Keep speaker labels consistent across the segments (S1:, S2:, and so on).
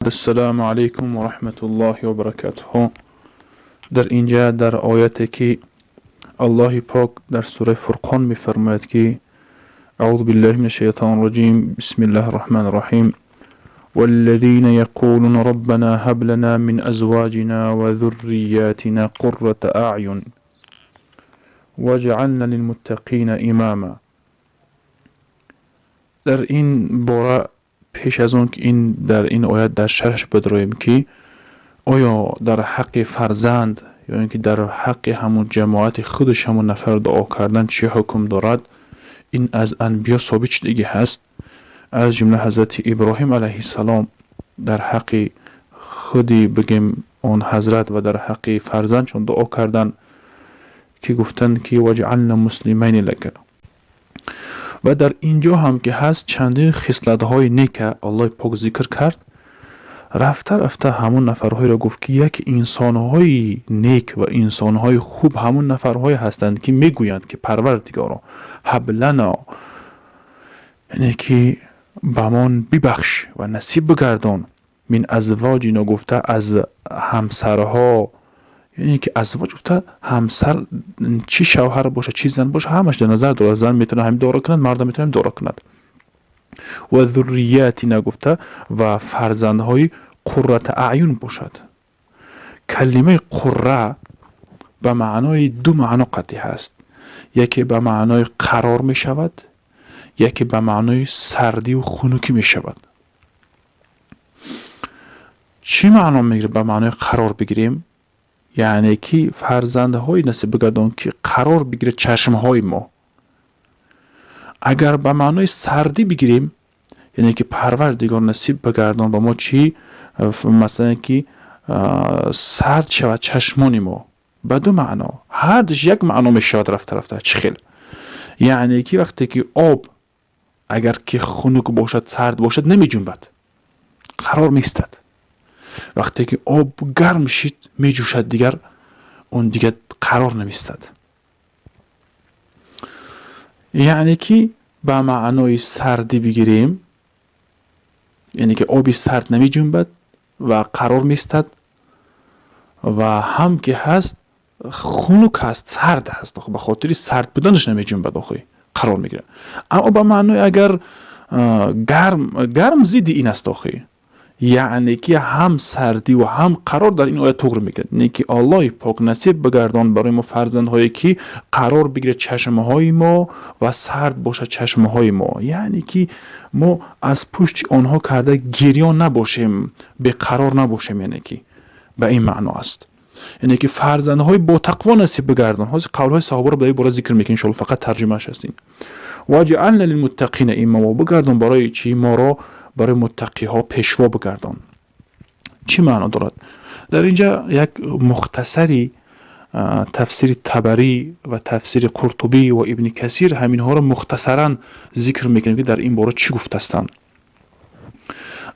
S1: Ассалому алайкум ва раҳматуллоҳи ва баракатуҳу. Дар инҷа дар ояте ки Аллоҳи Пок дар сураи Фурқон мефармояд ки аъузу биллаҳи минаш шайтони раҷим, бисмиллаҳи рраҳмани рраҳим, والذين يقولون ربنا هب لنا من أزواجنا وذرياتنا قرة أعين واجعلنا للمتقين إماما. Дар ин бора пеш аз он ки ин дар ин оят дар шарҳаш бидроем ки оё дар ҳаққи фарзанд ё ин ки дар ҳаққи ҳамун ҷамоати худаш ҳамун нафар дуо кардан чӣ ҳукм дорад, ин аз анбиё собит шудагӣ ҳаст. Аз ҷумла ҳазрати Иброҳим алайҳиссалом дар ҳаққи худи бигем он ҳазрат ва дар ҳаққи фарзандшон дуо кардан ки гуфтанд ки ваҷъална муслимайни лака. Ва дар ин ҷо ҳам ки ҳаст чандин хислатҳои нека Аллоҳи Пок зикр кард. Рафта рафта ҳамун нафарҳоеро гуфт ки як инсонҳои нек ва инсонҳои хуб ҳамун нафарҳое ҳастанд ки мегӯянд ки Парвардигоро, ҳаб лана, яъне ки ба мон бибахш ва насиб бигардон, мин азвоҷино гуфта аз ҳамсарҳо, яъне ки азвоҷ гуфта ҳамсар, чӣ шавҳар боша, чӣ зан боша, ҳамаш дар назар дорад. Зан метавонад ҳамин дуоро кунад, мардам метавонад дуоро кунад. Ва зурриятина гуфта ва фарзандҳои қуррата аъюн бошад. Калимаи қурра ба маънои ду маъно қатъӣ ҳаст: яке ба маънои қарор мешавад, яке ба маънои сардиву хунукӣ мешавад. Чӣ маъно мегирад? Ба маънои қарор бигирем, яъне ки фарзандҳои насиб бигардон ки қарор бигирад чашмҳои мо. Агар ба маънои сардӣ бигирем, яъне ки Парвардигор насиб бигардон ба мо чӣ, масалан, ки сард шавад чашмони мо. Ба ду маъно, ҳардуш як маъно мешавад рафта рафта. Чӣ хел? Яъне ки вақте ки об агар ки хунук бошад, сард бошад, намеҷунбад, қарор меистад. Вақте ки об гарм шид, меҷӯшад, дигар он дигар қарор намеистад. Яъне ки ба маънои сардӣ бигирем, яъне ки оби сард намеҷунбад ва қарор меистад ва ҳам ки ҳаст хунук ҳаст, сард ҳаст, ба хотири сард буданаш намеҷунбад, охи қарор мегирад. Аммо ба маънои агар гарм, гарм зидди ин аст охи, яъне ки ҳам сардиву ҳам қарор дар ин оят туғри мегирад. Не ки Аллоҳи Пок насиб бигардон барои мо фарзандҳое ки қарор бигирад чашмҳои мо ва сард бошад чашмҳои мо, яъне ки мо аз пушти онҳо карда гирён набошем, беқарор набошем, яъне ки ба ин маъно аст. Яъне ки фарзандҳои ботақво насиб бигардон. Ҳозир қавлҳои саҳобаро дар ин бора зикр мекунем иншоалло, фақат тарҷумааш аст ин. Ваҷъална лилмуттақина имома, бигардон барои чӣ моро барои муттақиҳо пешво бигардон. Чӣ маъно дорад? Дар инҷа як мухтасари тафсири Табарӣ ва тафсири Қуртубӣ ва Ибни Касир ҳаминҳоро мухтасаран зикр мекунем ки дар ин бора чӣ гуфтастанд.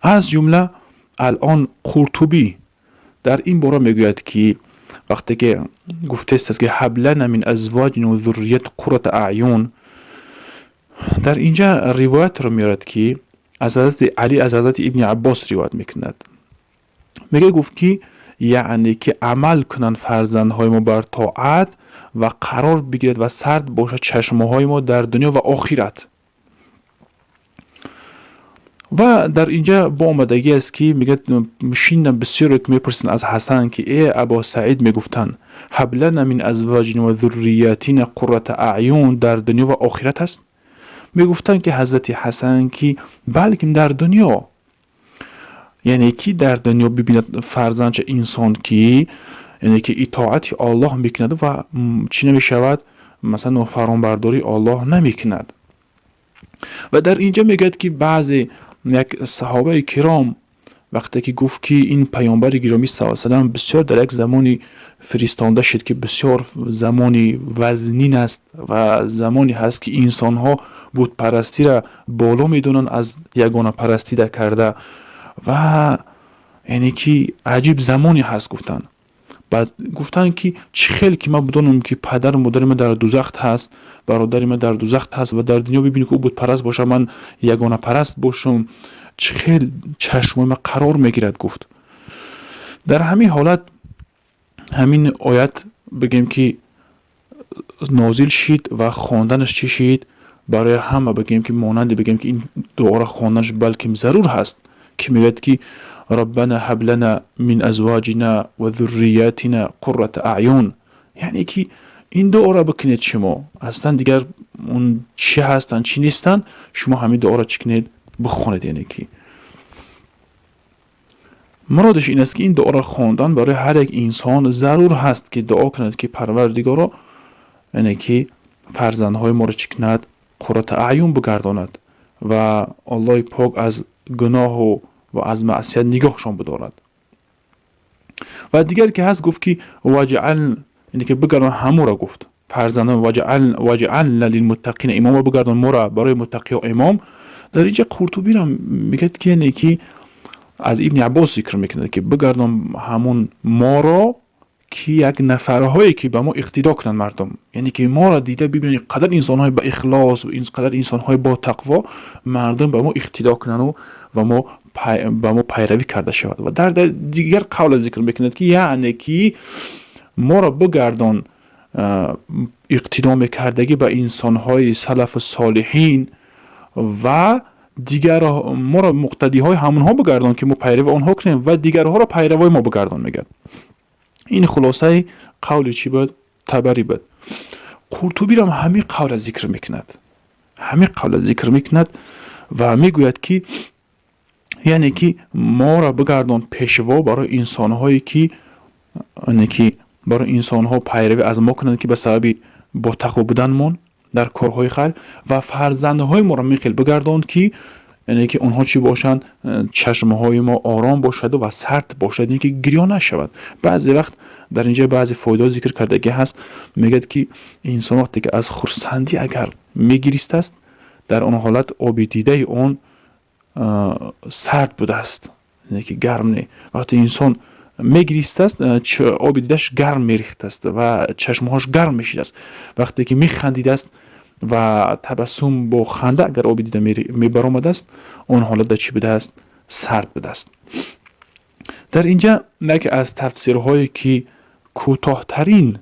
S1: Аз ҷумла алон Қуртубӣ дар ин бора мегӯяд ки вақте ки гуфтааст ки ҳаб лана мин азвоҷина ва зуррият қуррата аъюн, дар инҷа ривоятро меорад ки аз ҳазрати Алӣ, аз ҳазрати Ибни Аббос ривоят мекунад. Мега гуфт ки яъне ки амал кунанд фарзандҳои мо бар тоат ва қарор бигирад ва сард бошад чашмҳои мо дар дунё ва охират. Ва дар инҷа бо омадагӣ аст ки мегӯяд, шинам бисёре ки мепурсанд аз Ҳасан ки э Або Саид, мегуфтанд ҳаб лана мин азвоҷина ва зурриятина қуррата аъюн дар дунё ва охират аст. Мегуфтанд ки ҳазрати Ҳасан ки балким дар дунё, яъне ки дар дунё бибинад фарзандча инсон ки яъне ки итоати Оллоҳ мекунад ва чӣ намешавад, масалан, нофармонбардории Оллоҳ намекунад. Ва дар инҷа мегӯяд ки баъзе як саҳобаи киром вақте ки гуфт ки ин паёмбари гиромӣ са салам бисёр дар як замони фиристонда шуд ки бисёр замони вазнин аст ва замоне ҳаст ки инсонҳо бутпарастиро боло медонанд аз ягонапарастида карда ва яъне ки аҷиб замоне ҳаст гуфтанд. Баъд гуфтанд ки чӣ хел ки ман бидонам ки падару модари ман дар дузахт ҳаст, бародари ман дар дузахт ҳаст ва дар дунё бибинӣ ки ӯ бутпараст боша, ман ягонапараст бошам. Чӣ хел чашмои ма қарор мегирад, гуфт. Дар ҳамин ҳолат ҳамин оят, бигем ки, нозил шид ва хонданаш чӣ шид барои ҳама, бигем ки, монанде, бигем ки, ин дуоро хонданаш балким зарур ҳаст, ки мегӯяд ки ربنا هب لنا من أزواجنا وذرياتنا قرة أعين. Яъне ки ин дуоро бикунед шумо. Аслан дигар он чӣ ҳастанд, чӣ нестанд, шумо ҳамин дуоро чӣ кунед? Бихонед. Яъне ки муродаш ин аст, ки ин дуоро хондан барои ҳар як инсон зарур ҳаст, ки дуо кунад, ки Парвардигоро, яъне ки фарзандҳои моро чӣ кунад? قرة أعين бигардонад ва Аллоҳи пок аз гуноҳу ва аз маъсият нигоҳшон бидорад. Ва дигар ки ҳаст, гуфт ки واجعل, яъне ки бигардон ҳамура, гуфт, фарзандон واجعلنا للمتقين إماما, бигардон мора барои муттақиҳо имом. Дар инҷа Қуртубиро мегӯяд ки, яъне ки аз Ибни Аббос зикр мекунад, ки бигардон ҳамун моро, ки як нафарҳое ки ба мо иқтидо кунанд мардум, яъне ки моро дида бибинанд, қадар инсонҳои ба ихлос, қадар инсонҳои бо тақво, мардум ба мо иқтидо кунанду ва мо ба мо пайравӣ карда шавад. Ва дар дигар қавла зикр мекунад, ки яъне ки моро бигардон иқтидо мекардагӣ ба инсонҳои салафу солиҳин ва дигар моро муқтадиҳои ҳамонҳо бигардон, ки мо пайрави онҳо кунем ва дигарҳоро пайравои мо бигардон, мегӯяд. Ин хулосаи қавли чӣ буд? Табарӣ буд. Қуртубирам ҳамин қавла зикр мекунад, ҳамин қавла зикр мекунад ва мегӯяд, ки яъне ки моро бигардон пешво барои инсонҳое ки, яъне ки барои инсонҳо пайравӣ аз мо кунанд, ки ба сабаби ботақво буданмон дар корҳои хайр, ва фарзандҳои моро михел бигардон, ки яъне ки онҳо чӣ бошанд? Чашмҳои мо ором бошаду ва сард бошад, яъне ки гирё нашавад. Баъзе вақт дар инҷа баъзе фоидаҳо зикр кардагӣ ҳаст. Мегӯяд, ки инсон вақте ки аз хурсандӣ агар мегиристааст, дар он ҳолат оби дидаи он сард будааст, яъне ки гарм не. Вақте инсон мегиристааст, оби дидаш гарм мерихтааст ва чашмҳош гарм мешидааст. Вақте ки механдидааст ва табассум бо ханда агар оби дида мебаромадааст, он ҳолат чӣ будааст? Сард будааст. Дар инҷа яке аз тафсирҳое ки кӯтоҳтарин,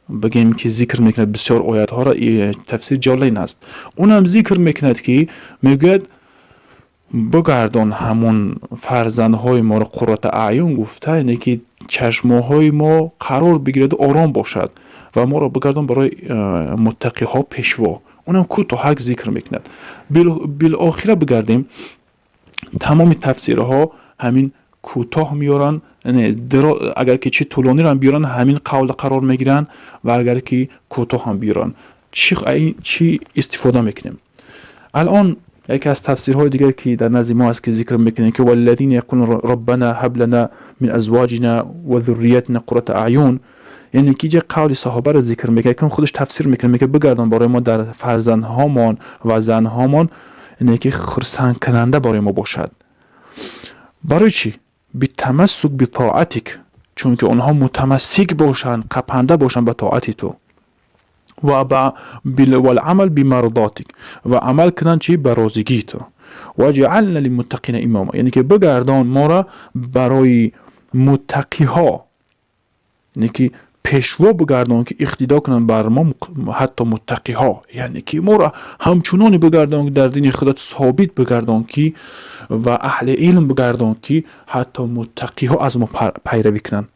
S1: бигем ки, зикр мекунад бисёр оятҳоро, тафсир Ҷалолайн аст. Унам зикр мекунад, ки мегӯяд: бигардон ҳамун фарзандҳои моро قرة أعين гуфта, яъне ки чашмоҳои мо қарор бигираду ором бошад ва моро бигардон барои муттақиҳо пешво. Унам кӯтоҳак зикр мекунад. Билохира бигардем, тамоми тафсирҳо ҳамин кӯтоҳ меоранд. Агар ки чи тӯлониро биёранд, ҳамин қавла қарор мегиранд ва агар ки кӯтоҳ ҳам биёранд. Чӣ истифода мекунем алон? Яке аз тафсирҳои дигар, ки дар назди мо аст, ки зикр мекунем, ки والذين يقولون ربنا هب لنا من أزواجنا وذرياتنا قرة أعين, яъне ки ҷа қавли саҳобаро зикр мекунад, ки худаш тафсир мекунад, мегӯяд: бигардон барои мо дар фарзандҳомон ва занҳомон, яъне ки хурсандкунанда барои мо бошад. Барои чӣ? بالتمسك بطاعتك, чунки онҳо мутамассик бошанд, қапанда бошанд ба тоати ту, ва والعمل بمرضاتك, ва амал кунанд чи? Ба розигии ту. واجعلنا للمتقين إماما, яъне ки бигардон моро барои муттақиҳо, яъне ки пешво бигардон, ки иқтидо кунанд бар мо ҳатто муттақиҳо, яъне ки моро ҳамчуноне бигардон, ки дар дини худат собит бигардон, ки ва аҳли илм бигардон, ки ҳатто муттақиҳо аз мо пайравӣ кунанд,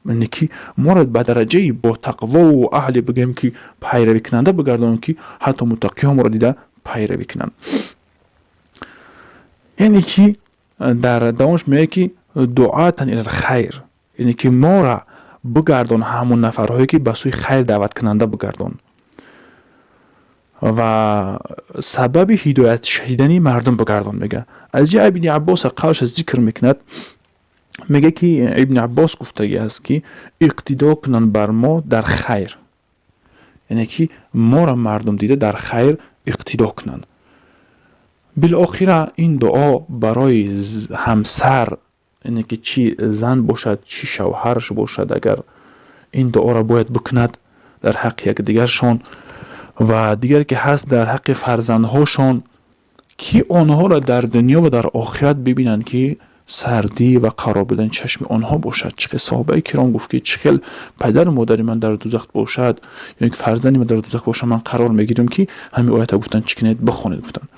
S1: яъне ки моро ба дараҷаи ботақвову аҳли, бигӯем ки, пайравикунанда бигардон, ки ҳатто муттақиҳо моро дида пайравӣ кунанд. Яъне ки дар давомаш мегӯяд, ки دعاة إلى الخير, яъне ки моро бигардон ҳамон нафарҳое ки ба сӯи хайр даъваткунанда бигардон ва сабаби ҳидоят шидани мардум бигардон, мега. Аз ҷа Ибни Аббос қавлаша зикр мекунад, мега, ки Ибни Аббос гуфтагӣ аст, ки иқтидо кунанд бар мо дар хайр, яъне ки моро мардум дида дар хайр иқтидо кунанд. Билохира ин дуо барои ҳамсар, яъне ки чӣ зан бошад, чӣ шавҳараш бошад, агар ин дуоро бояд бикунад дар ҳаққи якдигаршон. Ва дигар ки ҳаст, дар ҳаққи фарзандҳошон. Ки онҳоро дар дунё ва дар охират бибинанд, ки сардӣ ва қарор будани чашми онҳо бошад. Чӣ хел саҳобаи киром гуфт, ки чӣ хел падару модари ман дар дузах бошад ё ки фарзанди ман дар дузах бошад, ман қарор мегирам, ки ҳамин оята гуфтанд, чӣ кунед, бихонед гуфтанд,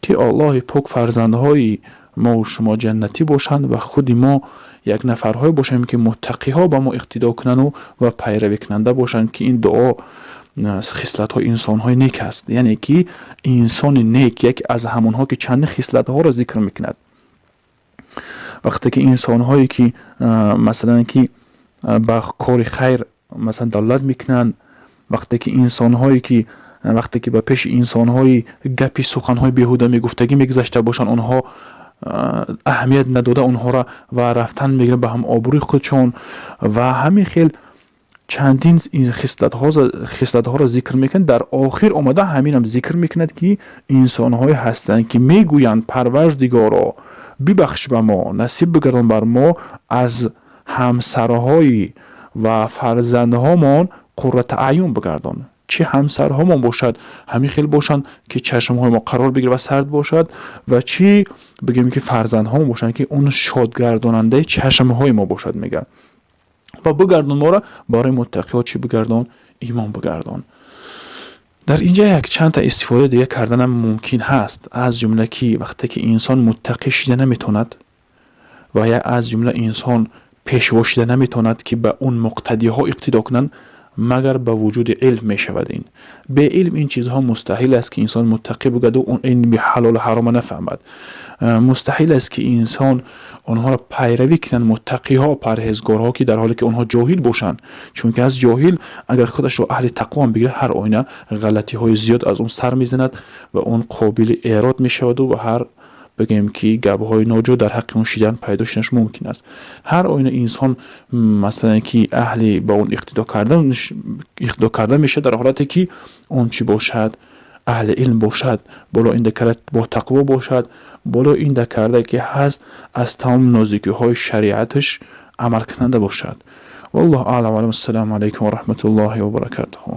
S1: ки Аллоҳи пок фарзандҳои мову шумо ҷаннатӣ бошанд ва худи мо як нафарҳое бошем, ки муттақиҳо ба мо иқтидо кунанду ва пайравӣ кунанда бошанд, ки ин дуо хислатҳои инсонҳои нек аст. Яъне ки инсони нек яке аз ҳамонҳо, ки чандин хислатҳоро зикр мекунад. Вақте ки инсонҳое ки, масалан, ки ба кори хайр, масалан, далолат мекунанд, вақте ки инсонҳое ки, вақте ки ба пеши инсонҳои гапи суханҳои беҳуда мегуфтагӣ мегузашта бошанд, онҳо аҳамият надода онҳоро ва рафтан мегиранд ба ҳам обрӯи худшон ва ҳамин хел чандин хислатҳоро зикр мекунад. Дар охир омада ҳаминам зикр мекунад, ки инсонҳое ҳастанд, ки мегӯянд: «Парвардигоро, бибахш ба мо, насиб бигардон бар мо аз ҳамсарҳои ва фарзандҳомон қуррата аъюн бигардон». Чӣ ҳамсарҳомон бошад, ҳамин хел бошанд, ки чашмҳои мо қарор бигирад ва сард бошад, ва чӣ бигӯем, ки фарзандҳомон бошанд, ки он шодгардонандаи чашмҳои мо бошад, мегӯяд. Ва бигардон моро барои муттақиҳо, чӣ бигардон? Имом бигардон. Дар инҷа як чандта истифодаи дига карданам мумкин ҳаст, аз ҷумла ки вақте ки инсон муттақӣ шида наметавонад ва я аз ҷумла инсон пешво шида наметавонад, ки ба он муқтадиҳо иқтидо кунанд, магар ба вуҷуди илм мешавад. Ин беилм ин чизҳо мустаҳил аст, ки инсон муттақӣ бугаду он илми ҳалолу ҳарома нафаҳмад. Мустаҳил аст, ки инсон онҳоро пайравӣ кунанд, муттақиҳо, парҳезгорҳо, ки дар ҳоле ки онҳо ҷоҳил бошанд, чунки аз ҷоҳил агар худашро аҳли тақвоам бигирад, ҳар оина ғалатиҳои зиёд аз он сар мезанад ва он қобили эрод мешаваду ва ҳар бигӯем, ки гапҳои ноҷо дар ҳаққи он шидан пайдо шуданаш мумкин аст. Ҳар оина инсон, масалан, ки аҳли ба он иқтидо карда мешавад дар ҳолате ки он чӣ бошад? Аҳли илм бошад, боло ин карда бо тақво бошад, боло ин карда ки ҳаст, аз тамоми нозикиҳои шариаташ амалкунанда бошад. Валлоҳу аълам. Ассалому алайкум ва раҳматуллоҳи ва баракатуҳу.